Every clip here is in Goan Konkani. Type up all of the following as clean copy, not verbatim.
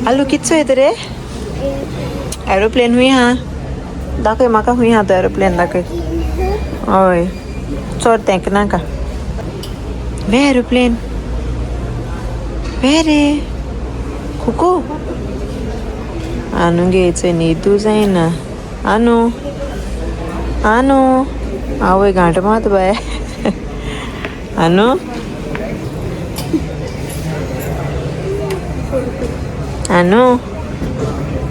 आलू कित चोयता रे? एरोप्लेन हुंय आहा, दाखय म्हाका. हुंय आहा तो एरोप्लेन, दाखय. हय, चड तेंक नाका. वे एरोप्लेन वे रे कुकू? आनू घेयचो न्हिदू जायना. आनू, आनू, आवय घांट मात बाय. आनू, आनू,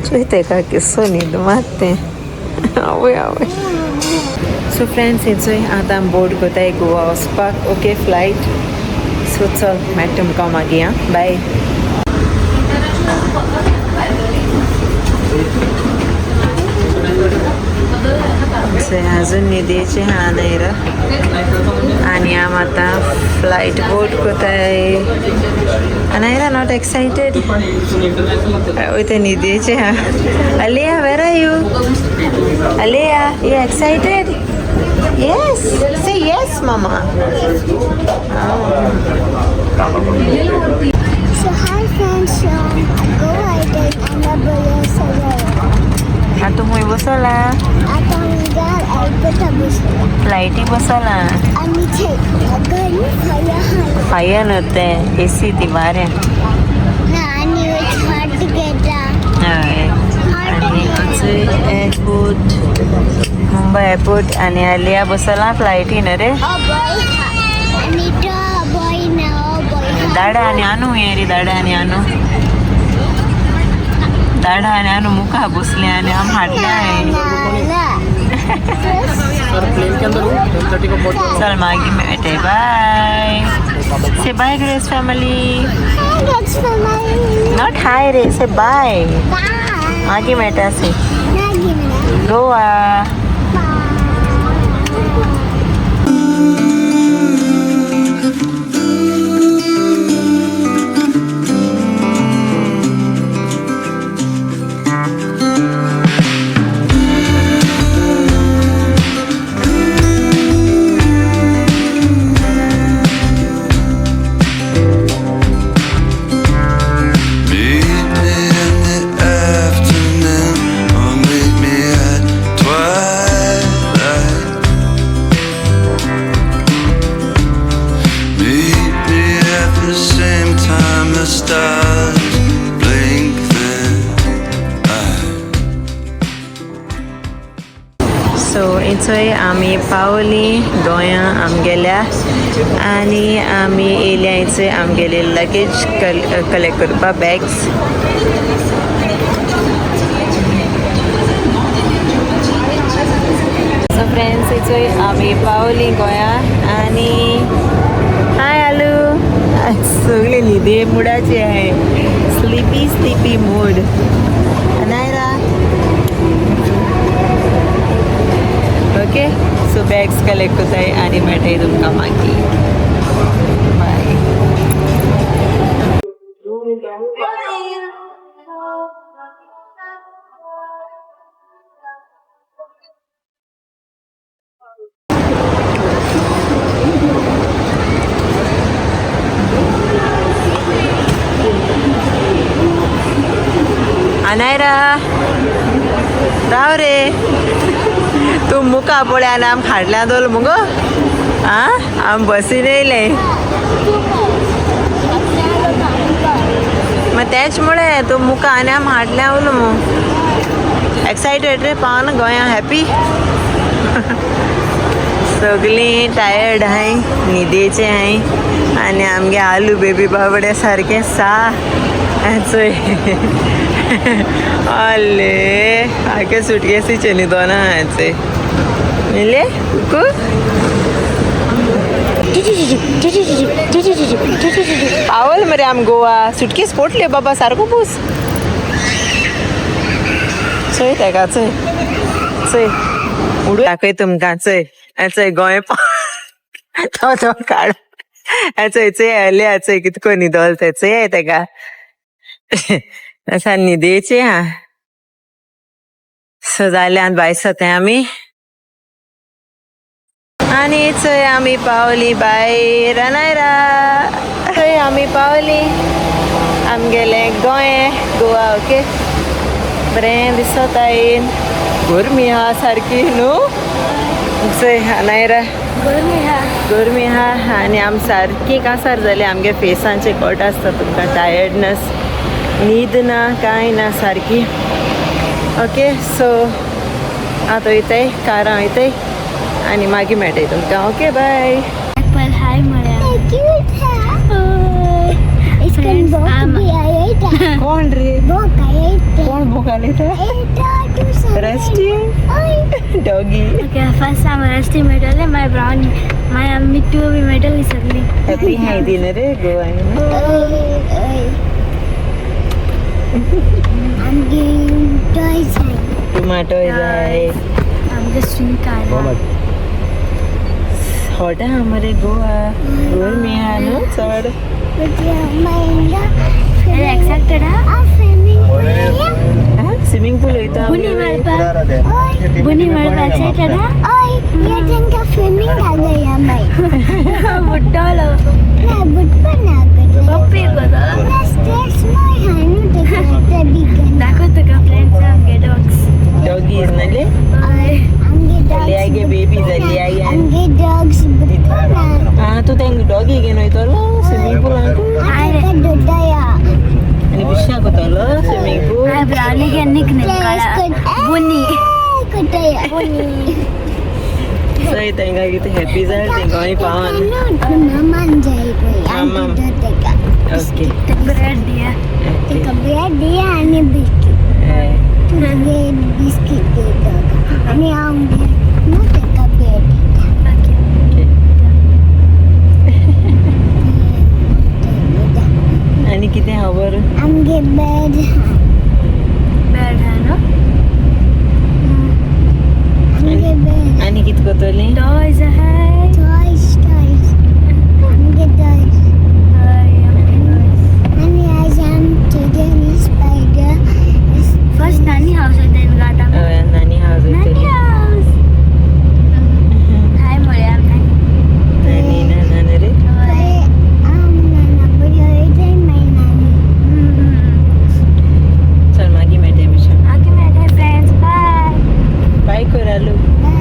चोय तेका किसो न्हीद मात तें. आवय आवय. सो फ्रेंड्स, हेचोय आतां आमी बोट कोताय गोवा वचपाक. Okay, flight. सो चल, मागीर तुमकां मागीर. आं, बाय. अजून न्हिदेचे हा नायरा आनी आम आतां फ्लायट बोट कोताय. Anaira not excited? वयता न्हिदेचे हा. Aliya, where are you? Aliya, you excited? Yes, say yes mama. So hi friends, so go ahead and आतां खूंय बसला? आता आमी एअरपोर्टा बसला. फ्लायटी बसला. आनी गरमी खंय आहा. फायर न्हू तें, एसी ती वाऱ्या. ना, आनी हॉट घेता. हय, आनी अचूय एअरपोर्ट, मुंबय एअरपोर्ट. आनी आलिया बसला फ्लायटीन रे. ओ बॉय, आनी तो बॉय ना, ओ बॉय. दाडा आनी आनू हे रे. दाडा आनी आनू, दाडा आनी आनू मुखा बसले आनी आम हाडले. ना. सर, प्लेन के अंदर हूँ, 10:30 को पहुँच. चल, मागीर मेळटे. बाय, से bye grace family. Hi, that's family. Not hi रे, से बाय. Bye. मागीर मेळटा से. मागीर मेळटा. Goa. Bye. Meet me in the afternoon or meet me at twilight. Meet me at the same time the stars blink their eyes. So इचोय आमी पावली गोंया आमगेल्या आनी आमी येयल्या इचोय आमगेले लगेज कलेक्ट करपाक, बॅग्स. सो फ्रेंड्स, इचोय आमी पावली गोंया आनी हाय आलू. सगळे न्हिदे मुडाचे आहे, sleepy sleepy mood. Anaira. Okay, so bags collect कोताय आनी मेळटाय तुमकां मागीर. बाय. अनायरा, राव रे. तूं मुखा पळय आनी आम खाडल्या दवरलो मुगो. आं, आम बसीन येयले. मग तेच मुळे तूं मुखा आनी आम हाडल्या उरलो मग. एक्सायटेड रे पावन गोंया? हॅपी? सगळीं टायर्ड आहाय, न्हिदेचे आहाय आनी आमगे आलू बेबी बाबडे सारकें सा चोय. आले सारकें सुटकेसीचे न्हिदोना चोय. मिले कुकू. पावल मरे आम गोवा. सुटकेस पोटले बाबा, सारको पूस. चोय तेका, चोय चोय. उडू दाखय तुमकां. चोय चोय, गोंय तो तो काड. चोय चोय, आले चोय, कितको न्हिदोल ते. चोय तेका, असा न्हिदेचे. हा, सो जाल्यान भायर सरताय आमी आनी चोय आमी पावली भायर. अनायरा, चोय आमी पावली. आमगेलें गोंय, गोवा. ओके, बरें दिसता येन. गरमी आहा सारकी न्हू. चोय अनायरा, गरमी आहा आनी आम सारकी कासार जाली. आमगे फेसांचे कट आसता तुमकां, टायर्डनस, न्हीद ना, कांय ना सारकी. ओके, सो आतां वयताय, कारां वयताय आनी मागीर मेळटाय तुमकां. Okay, bye. Apple हाय म्हळ्यार क्यूट है. इसका बॉक भी आया. कोण रे? बॉक आया. कोण भोगाले? Rusty doggy. Okay, first आम रस्टी मेळटले, मागीर ब्रावनी, मागीर आमी मिट्टू बी मेळटली सगळी. हॅपी हाय दिन रे गोवा. टोमॅटो जाय. आमगे स्वीट आहा. हॉट आहा मरे गोवा, गरमी आहा न्हू चड. एक्सायटेड हा. स्विमींग पूल वयता. बुनी मारपाक, बुनी मारपाक एक्सायटेड हा. बुड्डोलो पप्पी दाखव तुका फ्रेंड्स आमगे डॉग्स. डॉगीज नाले जाली गे, बेबी जाली आई. आं, तूं तेंका डॉगी घेवन वयतलो स्विमींग पुलांत आनी पिश्याक वतलो स्विमींग पूल? ब्रावनी घे निक नेम काडा बुनी बुनी. चोय तेंका कितें हॅपी जालें तेंका आनी पावन. ओके. ब्रेड दिया. ओके. ब्रेड दिया आणि बिस्किट. हय. तुगे बिस्किट दिता आणि हांव न्हू तेका ब्रेड दिता. ओके. आनी कितें खबर? आमगे बेड, बेड हा न्हू आमगे बेड. आनी कितें करतली? टॉयज आहाय. टॉयज, टॉयज, आमगे टॉयज. हय, आमगे टॉयज. आनी आज आम तुगे स्पायडर फर्स्ट नानी हाऊस वयता गाता. हय, नानी हाऊस नानी वयतली. हाऊस हाय म्हळ्यार नानी. नानी ना नाना रे. हय, आम नाना बरी वयताय मागीर नानी. चल, मागीर मेळटा मिशन. ओके, मेळटा फ्रेंड्स, बाय. बाय कोरालू. Bye.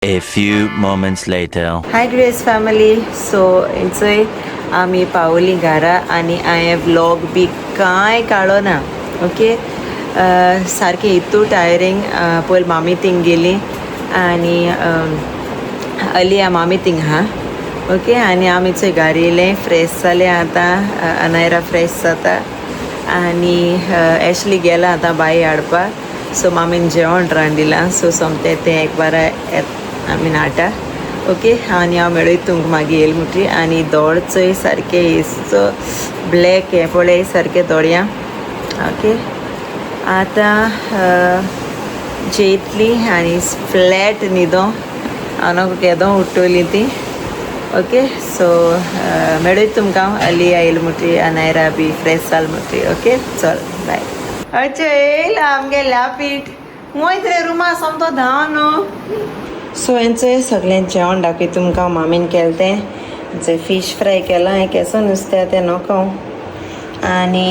A few moments later. Hi grace family, so चोय आमी पावली घरा आनी हांवें व्लॉग बी कांय काडलो ना. ओके, सारकें इतू टायरींग. पयलीं मामी थिंग गेली आनी अलिया मामी थिंग आहा. ओके, आनी आमी चोय घरा येयले, फ्रेश जाले आतां. अनायरा फ्रेश जाता आनी एशली गेला आतां बाई हाडपाक. सो मामीन जेवण रांदिलां. सो सोमतें तें एक बारा आमी नाटा. ओके, आनी हांव मेळयता तुमकां मागीर येयल मुटी. आनी दोळ चोय सारकें इसचो ब्लॅक हें पळय सारकें दोळयां. ओके, आतां जेयतली आनी फ्लॅट न्हिदो, हांव केदो उठ्ठली ती. ओके, सो मेळयता तुमकां अली आयल मुटी, अनायरा बी फ्रेश जाल मुटी. ओके, चल बाय. अच्छा, येयला आमगे लापीट वयत रे रुमा सोमतो धांव न्हू. सो हेंचें सगळें जेवण दाखयता तुमकां मामीन केलें तें. हेंचें फीश फ्राय केलां, हें केसो नुस्तें तें नको, आनी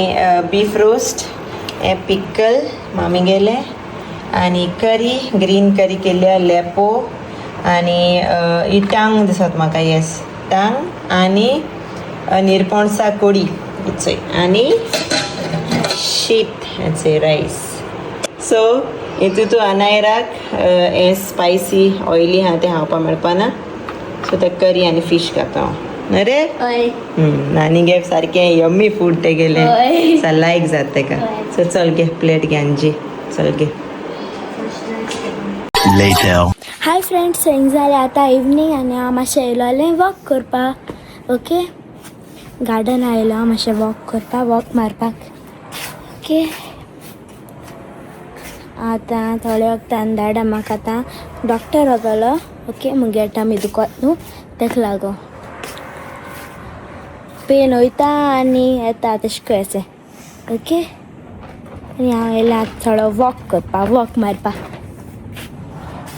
बीफ रोस्ट, हें पिक्कल मामी गेलें, आनी करी, ग्रीन करी केल्या, लेपो आनी ही टांग दिसत म्हाका, येस टांग, आनी निरपणसा कोडी इचोय, आनी शीत हेचें रायस. सो हितू तूं अनायराक हें स्पायसी ऑयली आहा तें खावपाक मेळपाना. सो ते करी आनी फीश खाता हांव न्हय रे. हय. नानी गे सारकें यम्मी फूड ते गेलें. हय. लायक जाता तेका. सो चल गे, प्लेट घे आनी जी, चल गे. Later. Hi friends, हिंग जालें आतां इवनींग आनी हांव मातशें येयलोलें वॉक करपाक. ओके, गार्डन आयलो हांव मातशें वॉक करपाक, वॉक मारपाक. ओके, आतां थोड्या वखदान धाडा म्हाका आतां डॉक्टर वतलो. ओके, मुगे टमी दुखत न्हू तेका लागून पेन वयता आनी येता तशें कशें. ओके. आनी हांव येयलां आतां थोडो वॉक करपाक, वॉक मारपाक.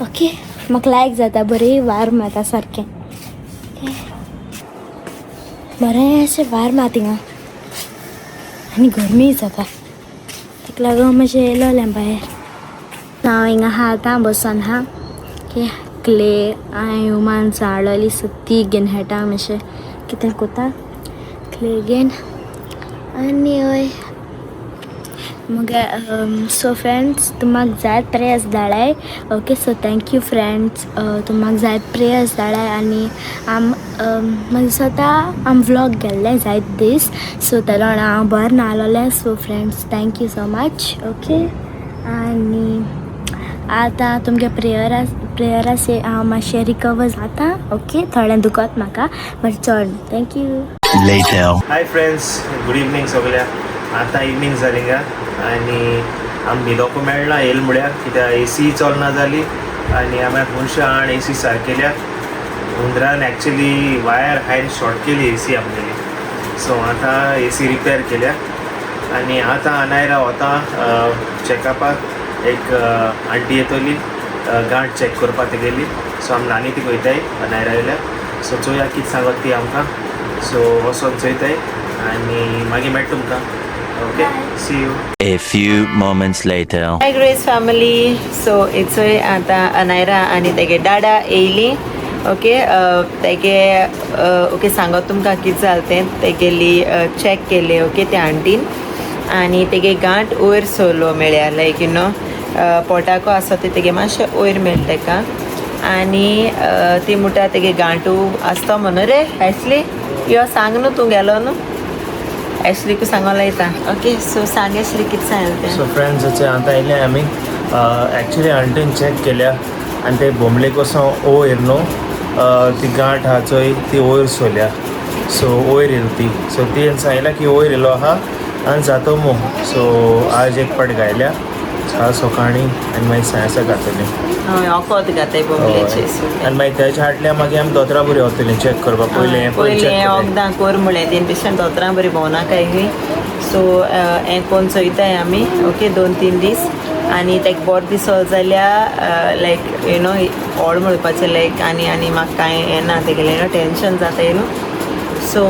ओके, म्हाका लायक जाता, बरी वार मारता सारकें. ओके, बरें अशें वार मारता थिंगा आनी गरमी जाता, ताका लागून मातशें येयलोलें भायर. हांव हिंगा आहा आतां बसोन आहा. ओके, क्ले हांवें हुमान हाडलोली, सो ती घेवन खेळटा, मातशें कितें कोता क्ले घेवन. आनी हय मगे, सो फ्रेंड्स, तुमकां जाय prayers धाडाय. Okay, so thank you friends, तुमकां जाय प्रेयर्स धाडाय. आनी आम म्हाका दिसता आम व्लॉग गेल्ले जायत दीस, सो तेका लागून हांव बरें नासलोलें. So friends, thank you so much. Okay, आनी आतां तुमगे प्रेयरासे हांव मातशें रिकवर जाता. ओके, थोडें दुखत म्हाका बट चड. Thank you. Later. Hi friends, good evening सगळ्या. आतां इवनींग जाली गा आनी आमी न्हिदोंक मेळना येयल म्हळ्यार, कित्याक ए सी चलना जाली आनी आमी मनशां हाण ए सी सारकेल्या. हुंदरान एक्चुली वायर हायन शॉर्ट केली ए सी आमगेली. सो आतां ए सी रिपेर केल्या आनी आतां अनायरा वता चॅकअपाक. एक आंटी येतली गांठ चॅक करपाक तेगेली. सो आमी नानी ती वयताय अनायरा येयल्या. सो चोया कितें सांगत ती आमकां. सो वचोन चोयताय आनी मागीर मेळटा तुमकां. Okay, see you. A few moments later. Hi Grace family. So इचोय आतां अनायरा आनी तेगे डाडा येयली. ओके, तेगे ओके सांगत तुमकां कितें जालें तें. तेगेली चॅक केली, ओके, त्या आंटीन आनी तेगे गांठ वयर सरलो मेळ्या, लायक you know पोटाको आसा ते तेगे मातशें वयर मेळटा तेका. आनी ती म्हणटा तेगे गांठू आसता म्हणून. रे एशली, यो सांग न्हू, तूं गेलो न्हू, एशलीकू सांगो लायता. ओके, सो सांग एशली, कितें सांगलें तें. सो फ्रेंड्स, आतां येयले आमी. एक्चुली आंटीन चॅक केल्या आनी ते बोंबलेक वचोन वयर न्हू ती गांठ आहा चोय, ती वयर सोल्या. सो वयर येयली ती. सो ती सांगल्या की वयर येयलो आहा आनी जातो मू. सो आज एक पाट गायल्या सकाळीं आनी मागीर सांयसाक घातली. हय, वखद घाताय बोंबलेचे. सो आनी मागीर तेच्या हाडल्या, मागीर आमी दोतोरा बरी वतली चॅक करपाक. पयलें हें पयलीं पयलीं चॅक हें करया. वखदां कर म्हळें तेणी, पेशंट दोतोरां बरी भोंवनाकाय खंय. सो हें कोन्न चोयताय आमी, ओके, 2-3 दीस. आनी ताका बरें दिसो जाल्यार लायक you know व्हड म्हणपाचें लायक आनी आनी म्हाका कांय येना तेगेलें, you know tension जाता न्हू. सो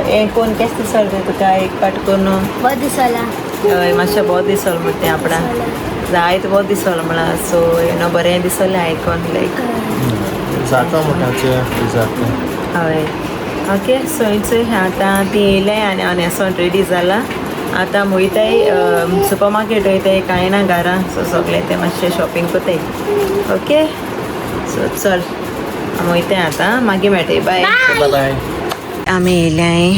हें कोन्न केशें दिसलें रे तुका एक पाट कोन्न? बरें दिसलां. हय, मातशें बरें दिसलें म्हणटा तें आपणाक जायत बरें दिसलें म्हळां. सो you know बरें दिसलें आयकोन लायक. जाता म्हणटा जाता. हय, ओके, सो चोय आतां ती येयलें आनी हांव न्हेसोन रेडी जाला. आतां वयताय सुपर मार्केट वयताय, कांय ना घरा. सो सगळें तें मातशें शॉपिंग कोताय. ओके, सो चल आमी वयताय आतां, मागीर मेळटाय. बाय. बाय बाय. आमी येयल्याय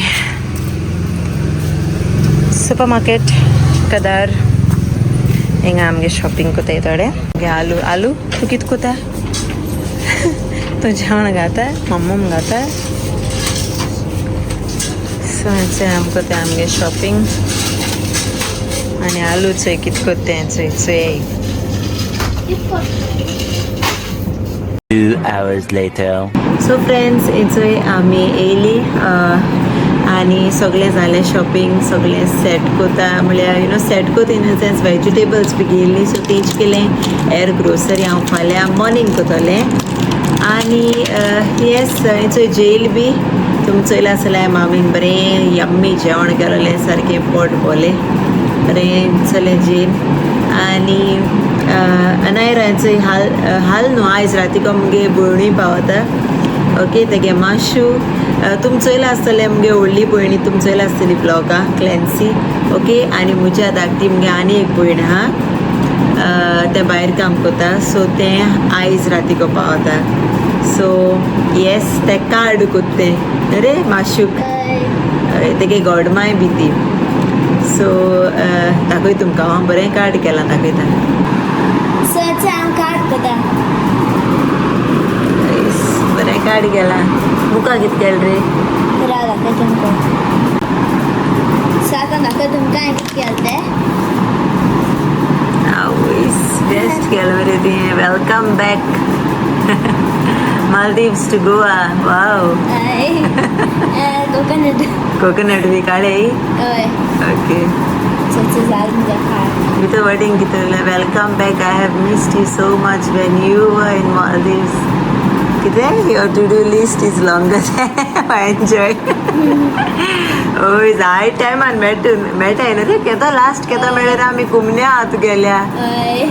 सुपर मार्केट कदार. हिंगा आमगे शॉपिंग कोताय थोडे. आमगे आलू, आलू तूं कितें कोता? तूं जेवण घाता, मम्मूम घाता. सो चोय आम कोताय आमगे शॉपिंग आनी आलू चोय कितें कोता तें, चोय चोय. 2 hours later. So friends, चोय आमी येयली आनी सगळें जालें शॉपिंग, सगळें सेट कोता म्हळ्यार you know set कोता in sense vegetables बी घेयल्ली. सो तेंच केलें एअर ग्रोसरी हांव फाल्यां मॉर्निंग कोतोलें. आनी येस, चोय जेल बी तुमी चोयलां आसलें, मामीन बरें यम्मी जेवण केलेलें, सारकें पोट भोलें, बरें चलें जेल. आनी अनायराचो हाल हाल न्हू, आयज रातीको मुगे भयणूय पावता. ओके, तेगे माशू तुमी चोयलां आसतलें, मुगे व्हडली भयणी तुमी चोयलां आसतली ब्लॉगां, क्लॅन्सी. ओके, आनी म्हज्या धाकटी मुगे आनी एक भयण आहा, तें भायर काम करता. सो तें आयज रातीको पावता. सो येस, तें कार्ड कोत्ता तें रे माशूक. हय, तेगे गॉडमाय बी ती. सो दाखय तुमकां हांव, बरें कार्ड केलां, दाखयता. सो हांव कार्ड कोता. बरें कार्ड केलां. मुका कितें केलें रे? राव, दाखय तुमकां. सो आतां दाखय तुमकां हांवें कितें केलें तें. आवयस, बेस्ट केलें मरे तुवें. Welcome back Maldives to Goa, wow. Coconut. Coconut बी काडे. हय. Okay, Sozusagen der Fall. भितर वर्डिंग कितें welcome back, I have missed you so much when you were in Maldives. कितें your to do list is longer. Enjoy. हय, जाय टायमान मेळटा मेळटाय न्हू रे. केदो लास्ट केदो मेळ्ळे रे आमी घुमन्या तुगेल्या. हय.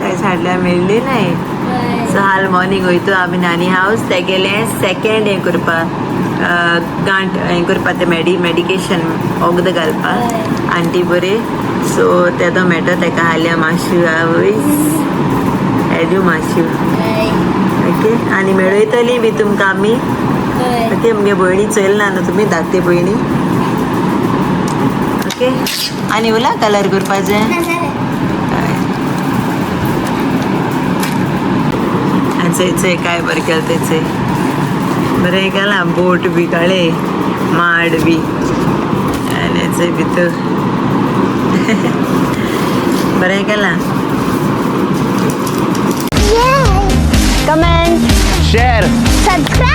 काय साडल्या मेळ्ळी नाही. हय. सो हाल मॉर्निंग वयतो आमी नानी हावस तेगेलें सेकेंड हें करपा, गांठ हें करपा, तें मेडिकेशन वखद घालपा. हय. आंटी बरी. सो तेदो मेळटा तेका हाल्या माश्यो आवय एड्यू माश्यो. हय. ओके, आनी मेळयतली बी तुमकां आमी. हय. ओके, मुगे भयणी चोयला न्हू तुमी, धाकटी भयणी. ओके, आनी उरला कलर करपाचें. ना जालें. हय. आनी चोय चोय काय बरें केलें तें चोय, बरें केलां. बोट बी काळे माड बी आनी चोय भितर बरें केलां. Yay! Comment. Share. Subscribe.